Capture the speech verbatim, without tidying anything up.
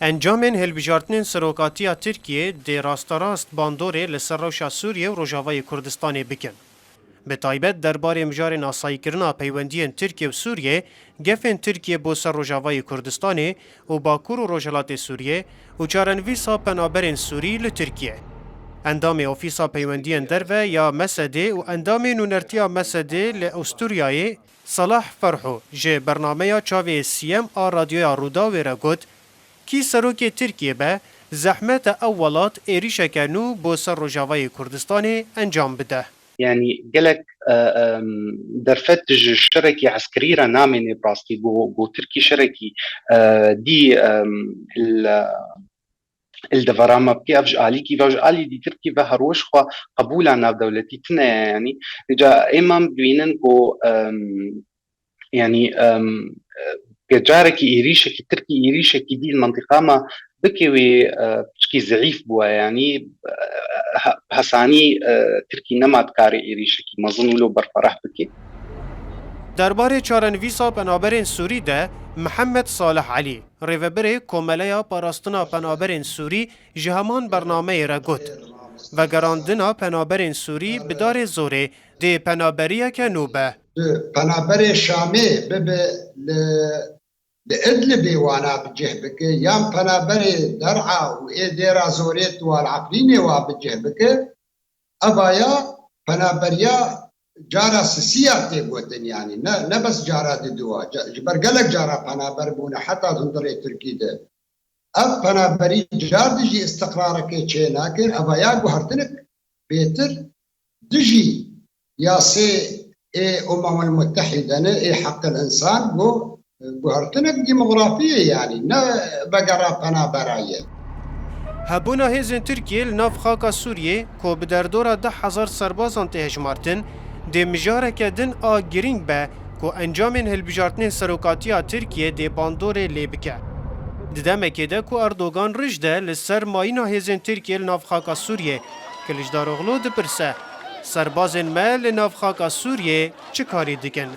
Encamên hilbijartinên serokatiya Tirkiyê dê rasterast bandorê li ser rewşa Sûriyê û Rojavayê Kurdistanê bikin. Bi taybet derbarê mijarên asayîkirina peywendiyên Tirkiye û Sûriyê, gefên Tirkiye bo ser Rojavayê Kurdistanê û Bakur û Rojhilatê Sûriyê û çarenivîsa penaberên Sûrî li Tirkiye. Endamê Ofîsa Peywendiyên Derve ya M S D'ê û endamê nûnertiya M S D'ê li Asturyayê, Salah Ferho, ji bernameya Çavê Siyem a Radyoya Rûdawê re got, kî serokê Tirkiyê be, zehmet e ew welat êrîşeke nû bo ser Rojavayê Kurdistanê encam bide. Yani gelek e, em, derfet ji şerekî eskerî re namêne bi rastî, go, go Tirkî şerekî e, dî em, il, il devera me bikê, ev ji alîkî ve, ji alî dîtir kî ve her weş xwe qebûla navdewletî tune ye. Yani, îca ê me em dibînin ku em, yani em, e, carekî êrîşekî Tirkî êrîşekî dî li mentiqa me bike wê e, piçkî zeîf bûye. Yani e, he- hesanî e, Tirkî nema dikarê êrîşekî mezin wilo berfereh bike. Derbarê çarenivîsa penaberên Sûrî de Mihemed Salih Elî, rêvebirê Komeleya Parastina Penaberên Sûrî ji heman bernameyê re got, vegerandina penaberên Sûrî bi darê zorê dê penaberiyeke nû be. Penaberê Şamê bibe li, li Idlibê wana bi cih bike, yan penaberê Der'a û ê Dêra Zorê Tuwal Efrînê wa bi cih bike, eva ya penaberiya cara sisiya tê gotin, yani ne, ne bes cara diduwa, ca- ji ber gelek cara penaber bûne heta hundirê Tirkî de. Ev penaberî car dijî istiqrarekê çê nake, eva ya guhertinik bêtir dijî yasê ê Umemul Muttehîde ne, ê heqil însan, go guhertinek demografiyê, yanî ne vegera penabera ye. Hebûna hêzên Tirkiyê li nav xaka Sûriyê ku bi derdora deh hezar serbazan tê hejmartin, dê mijareke din a girîng be ku encamên hilbijartinên serokatiya Tirkiyê dê bandorê lê bike. Di demekê de ku Erdogan rij de li ser mayîna hêzên Tirkiyê li nav xaka Sûriyê, Kilicdaroglu dipirse, serbazên me li nav xaka Sûriyê çi karî dikin?